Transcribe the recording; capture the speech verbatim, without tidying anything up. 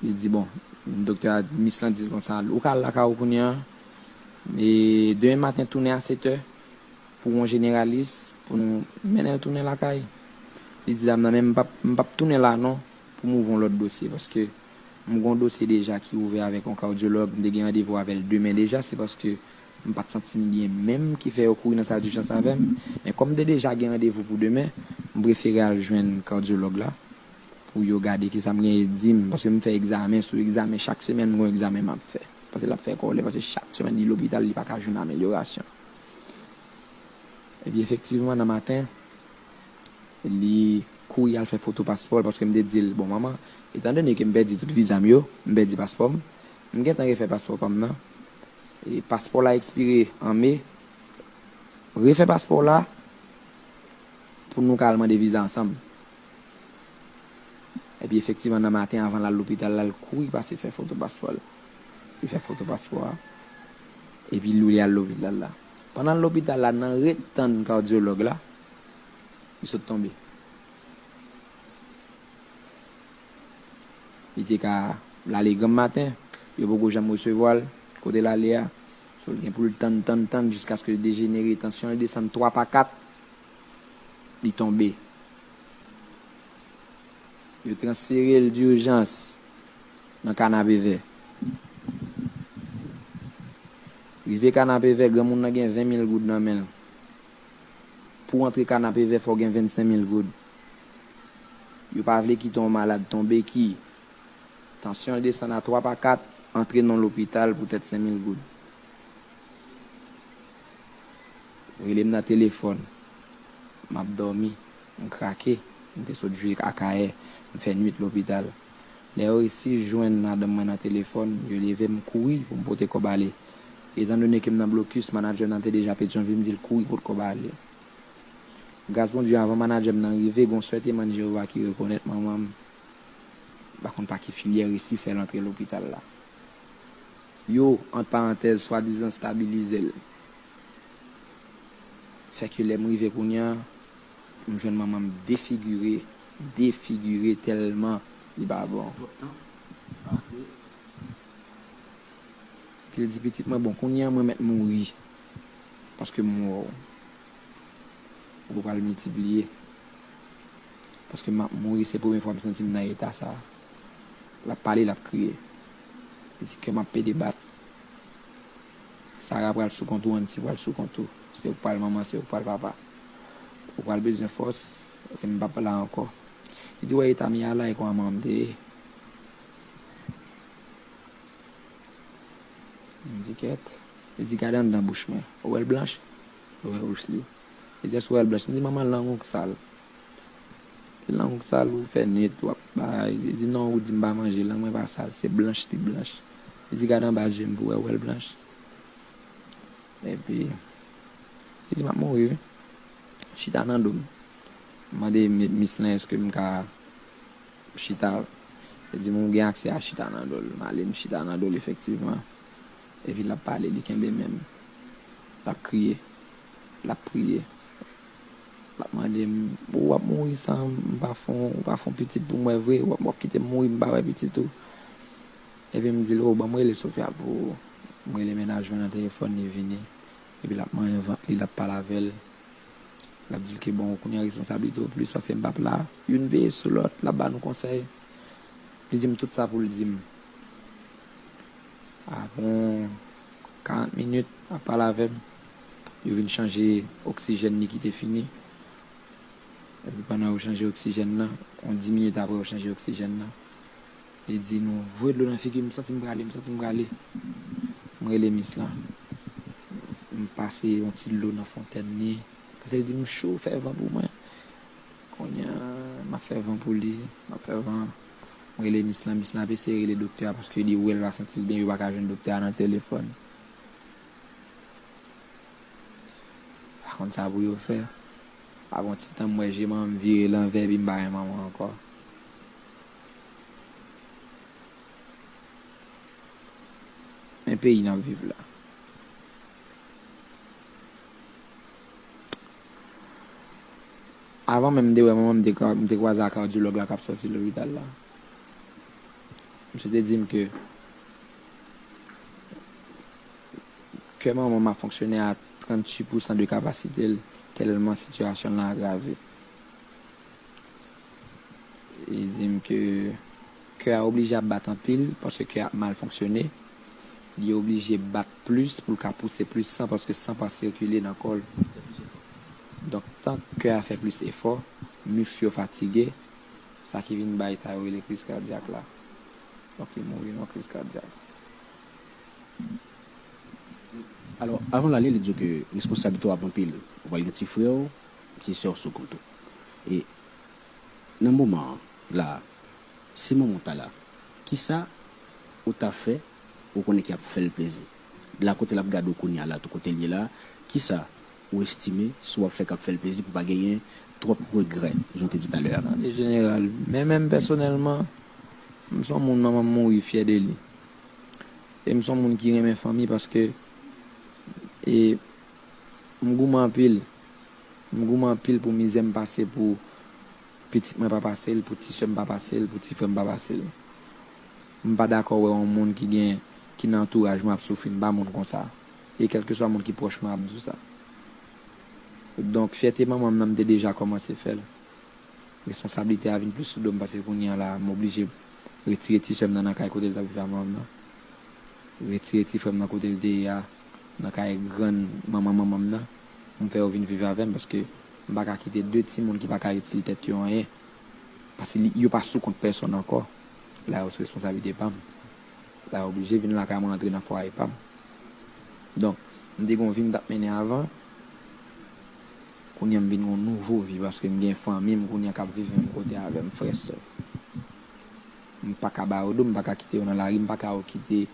Li di, bon, doktè a, mis lan di l konsa, ou ka al lakay ou kounye a, e demen maten tounen a sèt è pou yon jeneralis, pou nou mennen l tounen lakay. Li di dam nan, men m p ap, m p ap tounen la non, pou m ouvri yon lòt dosye, paske m gen yon dosye deja ki ouvè avèk yon kadyològ, m te gen randevou avè l demen deja, se paske m pa t santi m byen menm ki fè yo kouri nan sal dijans avè m. Men kòm m te deja gen randevou pou demen, m prefere al jwenn kadyològ la pou yo gade kisa m genyen di m, paske m fè egzamen sou egzamen, chak semèn m gen yon egzamen m ap fè. Paske l ap fè kòlè, paske chak semèn li lopital, li pa ka jwenn amelyorasyon. Epi efektivman, nan maten, li kouri al fè foto paspò l, paske m te di l, bon, manman, etandone ke m pèdi tout viza m yo, m pèdi paspò m, m gentan refè paspò pa m nan. E paspò la ekspire an me, refè paspò la pou nou ka al mande viza ansanm. Epi efektivman, nan maten, avan l al lopital la, l kouri pase fè foto paspò l. Li fè foto paspò a, epi li al lopital la. Pandan l lopital la, nan ret tann kadyològ la, li sot tonbe. Li te ka l ale granm maten, yo poko janm resevwa l kote l ale a. So, l gen pou l tann, tann, tann, jiskaske l dejenere, tansyon l desann twa pa kat, li tonbe. Yo transfere l dijans nan Kanapevè. Rive Kanapevè, granmoun nan gen ven mil goud nan men l. Pou w antre Kanapevè, fò w gen vennsenk mil goud. Yo pa vle kite yon malad tonbe ki tansyon l desann a twa pa kat, antre nan lopital poutèt senk mil goud. Rele m nan telefòn. M ap dòmi. M krake. M te sot jwe Akayè. M fè nwit lopital. Lè yo resi jwenn madanm mwen nan telefòn, yo leve m kouri pou m pote kòb ale. Etandone ke m nan blokis, manadjè m nan te deja Petyonvil, m di l kouri pote kòb ale. Gras Bondye, avan manadjè m nan rive, gon sè Temàn Jewova ki rekonèt manman m, m pa konn pa ki filyè, resi fè l antre lopital la. Yo, ant parantèz, swadizan stabilize l. Fè ke lè m rive kounye a, m jwenn manman m defigire, defigire tèlman li pa bon. Epi l di, pitit mwen, bon, kounye a mwen mèt mouri. Paske m wè w. Ou pral miltipliye. Paske m ap mouri, se premye fwa m santi m nan eta sa. L ap pale, l ap kriye. Li di kè m ap pede bat. Sara pral sou kont ou, Annti pral sou kont ou. Se ou k pral manman, se ou k pral papa. Ou pral bezwen fòs, se m p ap la ankò. Li di, wè eta m ye a la, e kòman manman m te ye. M di, kèt. Li di, gade anndan bouch mwen. Ou wè l blanch? Ou wè bouch li? Li di, èske w wè l blanch? M di, manman, lang ou k sal. Lang ou k sal, ou fè nwit, w ap bay. Li di, non, ou di m pa manje, lang mwen pa sal, se blanch li blanch. Li di, gade anba zye m pou w wè, ou wè l blanch? Epi, li di, m ap mouri, wi. Chita nan do m. M mande mi-, mis lan, èske m ka chita. Li di m, ou gen aksè a chita nan do l. M ale, m chita nan do l, efektivman. Epi l ap pale, li kenbe men m. L ap kriye. L ap priye. L ap mande m, ou ap mouri san m pa fè w, ou pa fè w pitit pou mwen vre, w ap, w ap kite m mouri, m pa wè pitit ou. Epi m di l, o, ban m rele Sofia pou ou. M rele mennaj mwen nan telefòn, li vini. Epi l ap manyen vant li, l ap pale avè l. L ap di l ke bon, kounye a responsablite w plis, paske m p ap la. Youn veye sou lòt, l ap ba nou konsèy. Li di m tout sa pou l di m. Apre yon karant minit, ap pale avè m. Yo vin chanje oksijèn li ki te fini. Epi pandan yo chanje oksijèn nan, yon dis minit apre yo chanje oksijèn nan. Li di nou, voye dlo nan figi m, m santi m prale, m santi m prale. M rele mis lan. M pase yon ti dlo nan fontèn li. Paske li di m cho, fè van pou mwen. Kounye a, m ap fè van pou li, m ap fè van. M rele mis lan, mis lan ap eseye rele doktè a paske li wè l pa santi l byen, yo pa ka jwenn doktè a nan telefòn. Pa konn sa pou yo fè. Apre yon ti tan, m wè je manman m vire l anvè, epi m pa wè manman ankò. Men peyi n ap viv la. Avan menm m te wè manman m, m te kwa-, m te kwaze ak kadyològ la k ap sòti lopital la. Misye te di m ke kè manman m ap fonksyone a tranntuit pousan de kapasite l, tèlman sitiyasyon l lan agrave. Li di m ke kè a oblije ap bat anpil, paske kè a ap mal fonksyone. Li oblije bat plis pou l ka pouse plis san, paske san pa sikile nan kò l. Donk, tan kè a fè plis efò, misk yo fatige, sa ki vin bay sa yo rele kriz kadyak la. Donk, li mouri nan kriz kadyak. Alò, avan l ale, li di w ke responsablite w ap anpil. Ou pral gen ti frè w, ti sè w sou kont ou. E nan moman an, la, si manman w ta la, kisa ou ta fè ou konnen ki ap fè l plezi? La kote l ap gade w kounye a la, tou kote l ye la, kisa ou estime si w ap fè k ap fè l plezi pou pa genyen twòp regrè, jan w te di talè a? Tande jeneral, men menm pèsonèlman, m se yon moun manman m mouri fyè de li. E m se yon moun ki renmen fanmi paske e m goumen anpil. M goumen anpil pou mizè m pase pou pitit mwen pa pase l, pou ti sè m pa pase l, pou ti frè m pa pase l. M pa dakò wè yon moun ki gen, ki nan antouraj mwen ap soufri, m pa moun konsa. E kèlkeswa moun ki pwòch mwen ap di w sa. Donk, fyète manman m nan, m te deja kòmanse fè l. Responsablite a vin plis sou do m, paske kounye a la, m oblije retire ti sè m nan nan kay kote l t ap viv a manman m nan. Retire ti frè m nan kote l te ye a, nan kay grann manman manman m nan, pou m fè yo vin viv avè m, paske m pa ka kite de timoun ki pa ka itil tèt yo anyen, paske li, yo pa sou kont pèsonn ankò, la yo sou responsablite pa m. La yo oblije vin lakay mwen, antre nan fwaye pa m. Donk, m te gen yon vi m t ap mennen avan, kounye a m vin gen yon nouvo vi, paske m gen fanmi m kounye a k ap viv menm kote avè m, frè, sè. M pa ka ba yo do, m pa ka kite yo nan lari, m pa ka kite